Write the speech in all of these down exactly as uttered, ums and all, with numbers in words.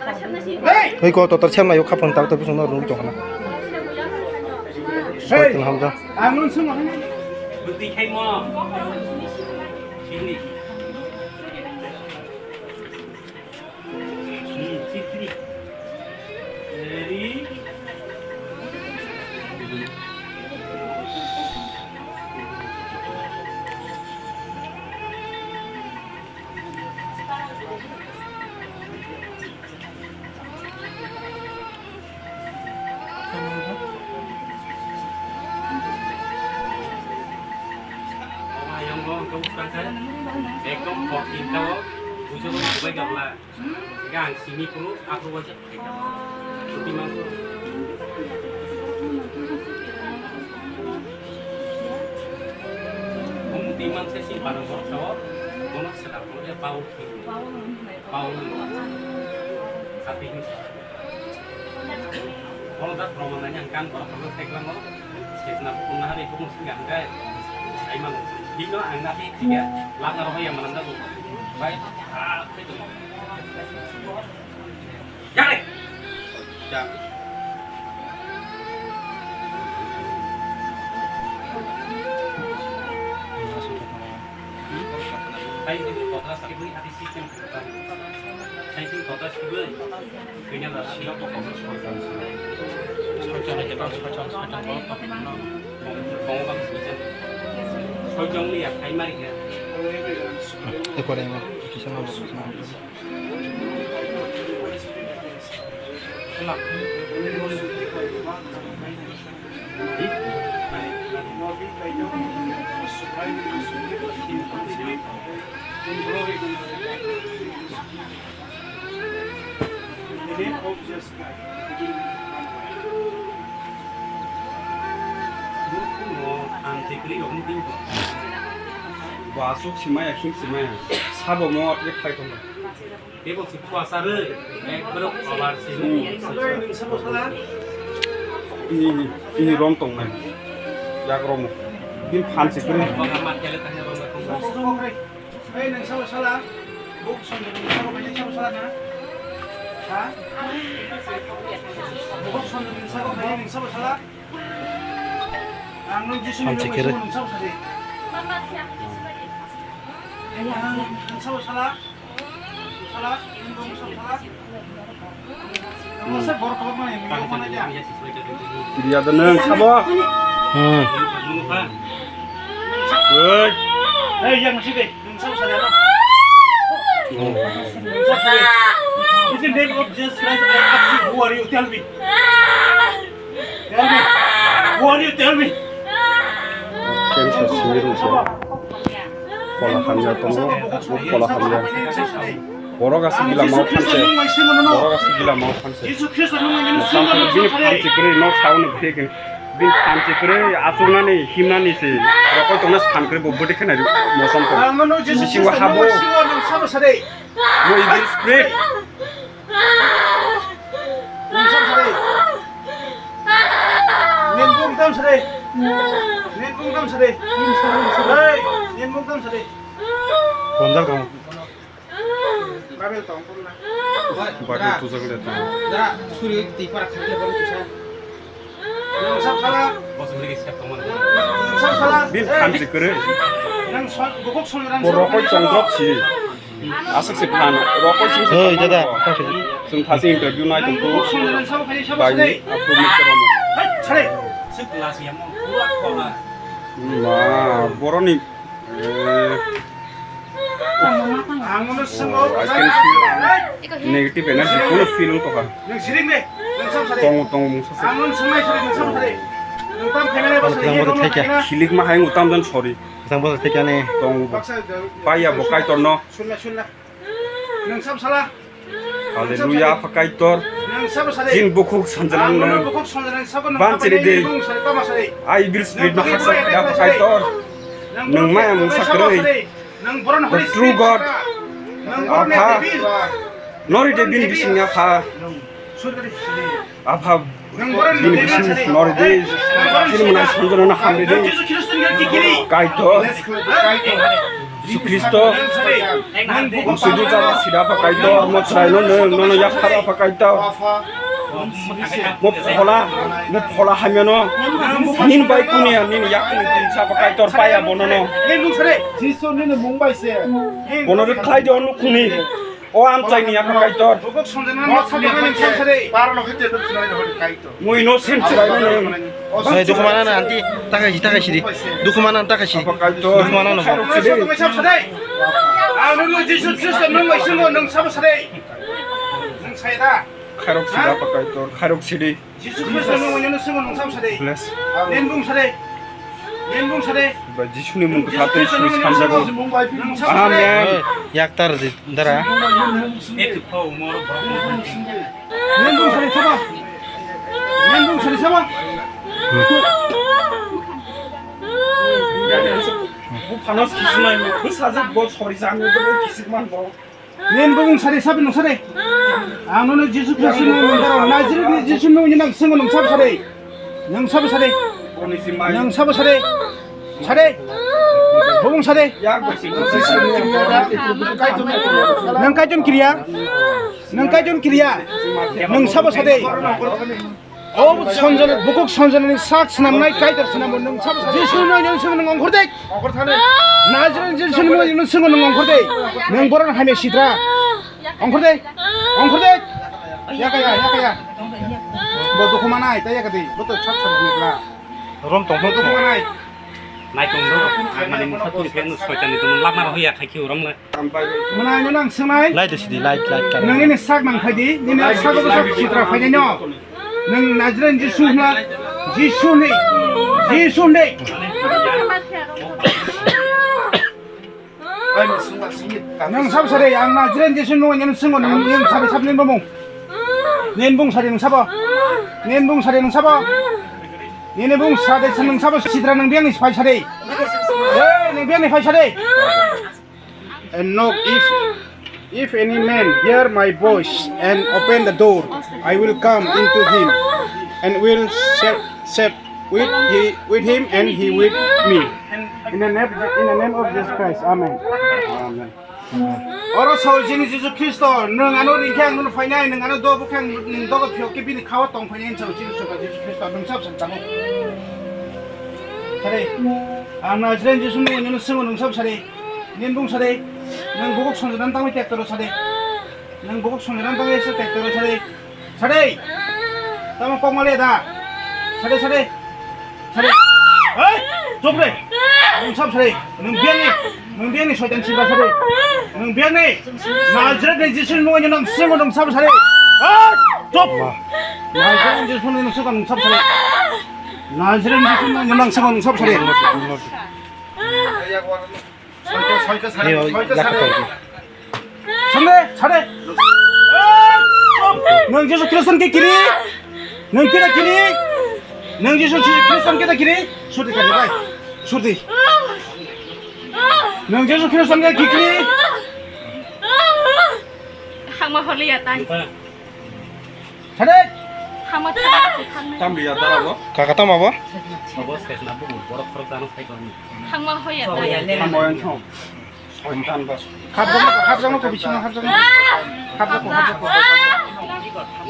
Hei ko totor sem layo khapang tak tak bising no rung tong na. Soi tin hamja. Ang nun sung. Ekdom kok tinta o, bujo ko bai gabla. Ga ang simi kunu, aku waja. Muti mangsa. Muti mangsa si parang borok sao, bono sedap borok ya pau. Pau. Tapi ini. Bono dak proman nanya angkan borok borok tek lango. Sesna pun hari pun sing angkai. Ai mang. Dino ang nabi tiga. Langar ho yang menanda tu. Baik. Ah, itu. Yare. Jang. Hai, ini kota sakit ini hati sistem. Hai, ini kota sakit ini. Kenya lah, sila kota sakit. Sochong, sochong, sochong, sochong, sochong. Kong bang sistem. Sochong ni ya, hai mari ya. Ekor emo, kisa ma. Bo aswk simaya, khim simaya, sabo mo atwk khai tongo. Tei bo se kuasarwi, ekbaroh obar se. Hmm. Ini, ini rom tongnai. Yak rom. Bini phan se kwrwi. Bangma kele tanya bangma tongnai. Ei, nang sabo sala. Buk songni nang sabo khaini sabo sala na? Ha? Buk songni nang sabo khaini nang sabo sala? Ang nung Jisu ni nang sabo sala. Nang sabo sala. Sala, nang sabo sala. Masa borok tolok mani, nang mana ja? Kiriya da nang sabo. Hmm. Hey. Hey, yang masih deh. Nang sabo sala. Hmm. Nang sabo sala. In the name of Jesus Christ, I ask you, who are you? Tell me. Tell me. Who are you? Tell me. Cancer simi rung se. Kola hamya tongo, kola hamya. Borok aswk gila mau phanse. Borok aswk gila mau phanse. Bini phansi kwrwi no sauni phik. Bini phansi kwrwi asuknani himnani se. Rokoi tongna san kwrwi bo bwtwi khena mosom ko. Bisingo habo. No evil spirit. Nang sam sari. Nin bung tam sari. Nin bung tam sari. Hey, nin bung tam sari. Ronjak dong. Babel tong pun na. Bagi tu jaga le tong. Jara suri ti para khakle bari kisa. Nang sam sala. Nang sam sala. Bin tham si kere. Nang son, gokok son rang. Borok koi chong drop si. Aswk se phan, rokoi sing se. Oi, phan dada, rokoi. Chwng thasi interview nai tong kho. Bai ni, aphuru mukhe romo. Hai, sare. Sik lasi yamo, pura khola. Ma, boroni, eh, Ang no swngo. I can feel negative energy, kuno feel wng tokha. Nang siring de, nang sam sare. Tongo, tongo, mungsa se. Ang no swngnai sare, nang sam sare. Nang tam khaimani ba sare, nang bodo thekya. Khilik ma hai utam dan sorry. Nang bodo thekya ne. Tongo bo. Baksa, paiya bo Kaitor no. Sunna, sunna. Nang sam sala. Hallelujah, Apha Kaitor. Nang sam sare. Jin bukhuk sanjana nang. Bukhuk sanjana sabo nang. Ban chiri de. Nang sare, tama sare. Ai bil spirit ma haksa ya Apha Kaitor. Nang maya mungsa kwrwi. The true God, Apha, nori de bini bising Apha. Apha, bini bising nori de, chini mwnai sanjana na hamri de. Kaitor, Jisu Khristo, ang sudu jaba sida pha Kaitor, mo chwraino nwng, nono yaphar pha Kaitor. Mo phola, mo phola hamyano, nini bai kuni ya, nini yakni tinsa pha Kaitor, paya bonono. Jisu nini mung bai se. Bono rwkhlai di o nukhungni. O amchaini yapha Kaitor. Bubuk sonjana no sabjana nang samsari. Paro no khete duk sinai no Kaitor. Mui no sim chirai no. Oi, dukhu mana na anti, takai si, takai si di. Dukhu mana na takai si. Apa Kaitor? Dukhu mana no. Khairok sidi. Nang samsari. Anu no Jisu Kristo nang mai sungo nang samsari. Nang saida. Khairok sidi apa Kaitor? Khairok sidi. Jisu Kristo nung wanyano swngo nung sabo sade. Bless. Nen bung sade. Nen bung sade. Ba Jisuni mung kwthar tei suri samjago. Amen. Yaktar di dara. Nen bung sade sabo. Nen bung sade sabo. Bu phanos kisimai bu sajak bo sori jang bo kisikman bo. Nen bung sari sabi nung sari. Ang nono Jisu Kristo ni mung daro Nazareth ni Jisu nung ni nang swngo nung sabo sari. Nung sabo sari. Nung sabo sari. Sari. Bung sari. Nung kaijon kriya. Nung kaijon kriya. Nung sabo sari. O sonjona, bukuk sonjona ni sak swnamnai Kaitor swnamwi nwng sabo Jisu no nwng swngo nwng ongkhor de. Ongkhor thani. Nazareth Jisu no nwng swngo nwng ongkhor de. Nwng boron hamya sitra. Ongkhor de. Ongkhor de. Yaka ya, yaka ya. Bo dukhu manai, ta yaka de. Bo to chak chak ni bla. Rom tong dukhu manai. Nai tong do. Mani mukha tuni phek no soitan ni tong lama hoya khai ki rom le. Mwnai no nang swngnai. Lai de sidi, lai, lai, lai. Nang ini sak nang khai di, nini sak ko sak sitra khai no. Nang Nazareth Jisu na, Jisu ni, Jisu ni. Nang sab sare, ang Nazareth Jisu no nang swngo nang, nang sab sab nin bumung. Nin bung sare nang sabo. Nin bung sare nang sabo. Nini bung sare nang sabo sitra nang biang ni phai sare. Eh, nang biang ni phai sare. And knock. If, if any man hear my voice and open the door, I will come into him and will set, set with, he, with him and he with me. In the name, in the name of Jesus Christ, amen. Amen. Oro sao chini Jisu Khristo, nwng ano ringkhe ang nono phainai, nwng ano dobo khe ang nwng dogo phiyok khe bini khao tong phainai, sao chini Jisu Khristo, nwng sab sab tamo. Sare, ang Nazareth Jisu nwng ano swngo nwng sab sare. Nin bung sade, nwng bukuk sonjana tangwi tek toro sade. Nwng bukuk sonjana tangwi se tek toro sade. Sade. Tamo kok male da. Sade, sade. Sade. Hei, chop re. Nwng sab sade. Nwng biang ni, nwng biang ni soitan sibra sade. Nwng biang ni. Nazareth ni Jisu nwng nwng sab sade. Hei, chop. Nazareth ni Jisu nwng sab sade. Nazareth ni Jisu nwng sab sade. Sade, sade. Nwng Jisu Khristo khe kiri? Nwng kira kiri? Nwng Jisu Khristo khe kiri? Surdi kari bai. Surdi. Nwng Jisu Khristo khe kiri? Hangma holi ya tai. Sade. Hama thang. Tamliya dara bo. Kaka tamo bo? Abo sesna bo borok khorok dano sai koni. Hangma hoya ta. Hangma yang thong. Soitan bas. Hapjak no, hapjak no, ko bising no hapjak no. Hapjak ko, hapjak ko.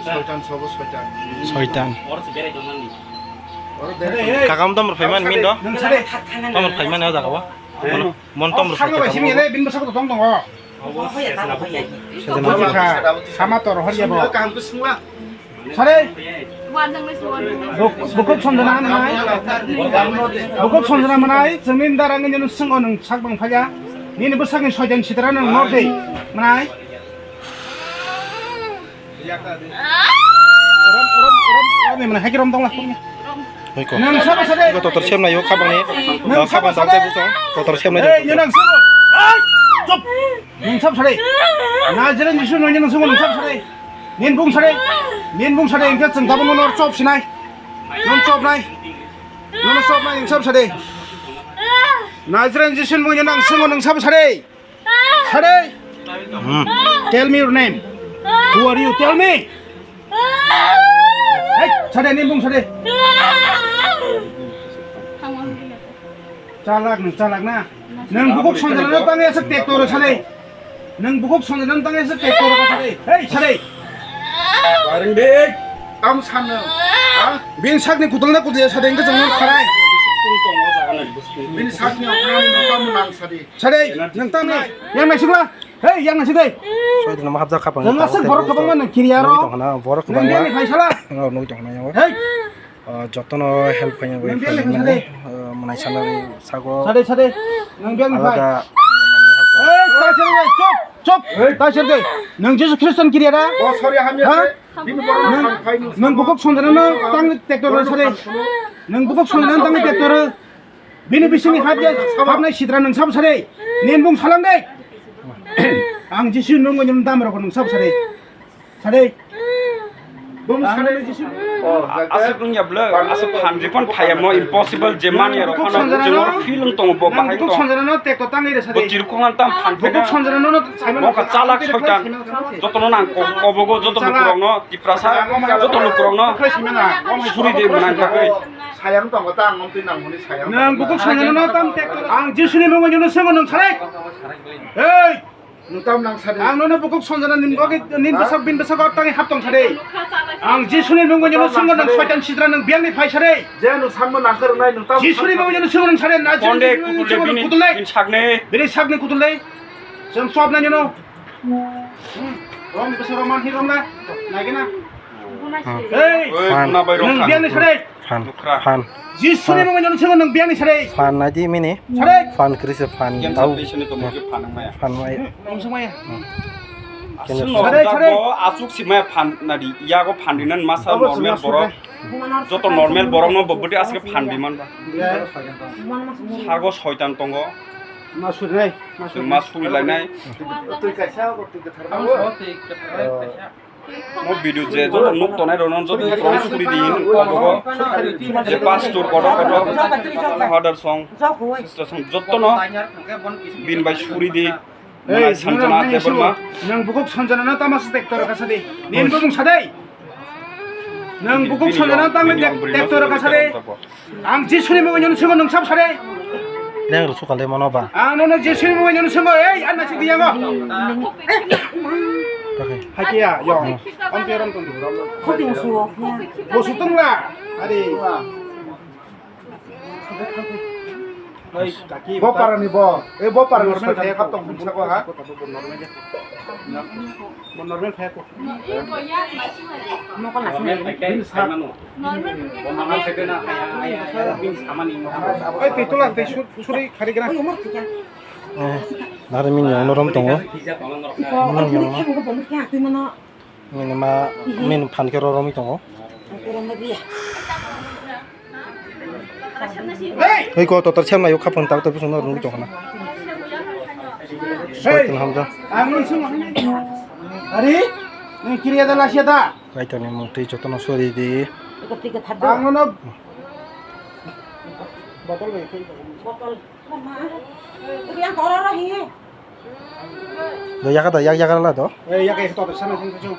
Soitan sobo soitan. Soitan. Oro se bere donan ni. Oro bere. Kaka mo tamar phaiman min do? Nwng sade. Tamar phaiman ya jaga bo. Mon, mon tamar phaiman. Simi ele bin basa ko tong tong o. Sejana. Sama tor hor ya bo. Kaham ko sungla. Sare. Buk-, bukuk sonjana manai. Bukuk sonjana manai. Jengni darang ni nung sung o nung sak bang phaya. Nini bwsakni soitan sitra nung nor de. Manai. Rom, rom, rom, rom, mana hai rom tong la. Hoi ko. Nang sabo sade. Ko totor sem na yo khabang ni. Nang sabo sade. Totor sem na yo. Nang sabo. Ai, chop. Nang sabo sade. Nazareth Jisu nang sabo sade. Nin bung sade. Nin bung sade, engke chwng tabuk nono chop sinai. Nono chop nai. Nono chop nai, nang sabo sade. Nazareth Jisu nang sabo sade. Sade. Hmm. Tell me your name. Who are you? Tell me. Hey, sade, nin bung sade. Chalak nwng, chalak na. Nwng bukuk Sonjana no tangwi aswk tractor o sadai. Nwng bukuk Sonjana no tangwi aswk tractor o sadai. Hei, sadai. Baring de. Tam sanno. Ha? Bini sakni kudul na kudul ya sadai, hwnkhe chwng no kharai. Bini sakni okhrani no tam nang sadai. Sadai, nwng tam nai. Yang naisik la. Hei, yang naisik dai. Soidino ma hapjak khapang. Nwng aswk borok kwbangma nwng kiri aro. Nugwi tongkhana, borok kwbangma. Nwng biyani phaisala. Oh, nugwi tongkhana yang. Hei. Ah, jotono help khaina bai. Nwng biyani phaisala. Ah, mwnai sana sago. Sadai, sadai. Nwng biyani phai. Alada. Hei, taisir dai, chop, chop. Taisir dai. Nwng Jisu Khristo ni kiri ara? Oh, sorry, hamya. Ha? Bini borok nwng, nwng bukuk Sonjana no tang tractor o sadai. Nwng bukuk Sonjana no tang tractor o. Bini bisingni hap ya, hapnai sidra nwng sabo sare. Nin bung salang dei. Ang Jisu nung nung dam rok nwng sabo sare. Sare. Bung sare Jisu. Aswk wng ya bwle, aswk phan ripon phai ya mo impossible je man ya rok phano jengor feeling tongo bo bahai to. Sonjana no tek to tangwi re sare. Bo chirkong an tam phan phai. Sonjana no no. Bo ka chalak soitan. Jotono nang kobogo joto lukurok no tiprasa joto lukurok no suri de mwnang bagwi. Sayang tongo ta, ang omtwi nang hwnwi sayang. Nang bukuk Sonjana no tam tek. Ang Jisuni mungwi nino swngo nang sare. Hei! Nwng tam nang sare. Ang nono bukuk Sonjana nin bagwi, nin bwsak bin bwsak o tangwi hap tong sare. Ang Jisuni mungwi nino swngo nang soitan sidra nang biyangni phai sare. Je nwng sanmo nang khe rwnai nwng tam. Jisuni mungwi nino swngo nang sare. Na Jisuni mungwi nino swngo nang kutulai. Bini sakni kutulai. Chwng chop nai nino. Hmm. Rom bwswk rok man hi rom na? Nai gana. Hmm. Hey! Oi, phan. Nwng biyangni sare. Phan. Phan. Jisuni mungwi nwng swngo nwng biyangni sare. Phan nai di mini. Sare. Phan kri se phan. Game tau. Sa phan nwng maya. Phan nwng maya. Nwng swng maya. Hmm. Aswk no sare, sare. Bo aswk si maya phan nadi. Yago phan dinan masa normal borok. Joto normal borok no bo bwtwi aswk phan di man ba. Sago soitan tongo. Ma suri nai. Chwng ma suri lai nai. Twi kaisa, twi kwthar. Mo video je joto nuk tonai rok no joto nuk suri di hin kobo je pastor kotor kotor father song sister song joto no bin bai suri di. Hey, sanjana debol ma. Nang bukuk Sonjana no tama se tek tor kasa di. Nin bukuk sadai. Nang bukuk Sonjana no tama tek tor kasa di. Ang Jisuni mungwi nino swngo nwng sabo sare. Neng rw sukal de mano ba. Ang nono Jisuni mungwi nino swngo, ei, anna sik diyango. Hakia, yo. Om peram tong di. Khoti usuo. Bo sutungla. Ari. Bo parani bo. Eh, bo parani normal kaya kap tong bumsa ko ha. Bo normal kaya ko. Mokol asli. Oi, tei tulang, tei sur-, suri khari gana. Eh, nari min yang norom tongo. Min yang no. Min ma, min phan khe roromwi tongo. Hei, ko totor sem nayo khapang tak to bisong no rungwi tongkhana. Soitan hamja. Ari, ni kiriya da lasiya da. Kaitorni mung twi jotono sori di. Ang nono botol bai khai. Botol. Mama. Yang toro ro hi. Do yaga da, yak yaga la do. Eh, yak yak to sana sing sing.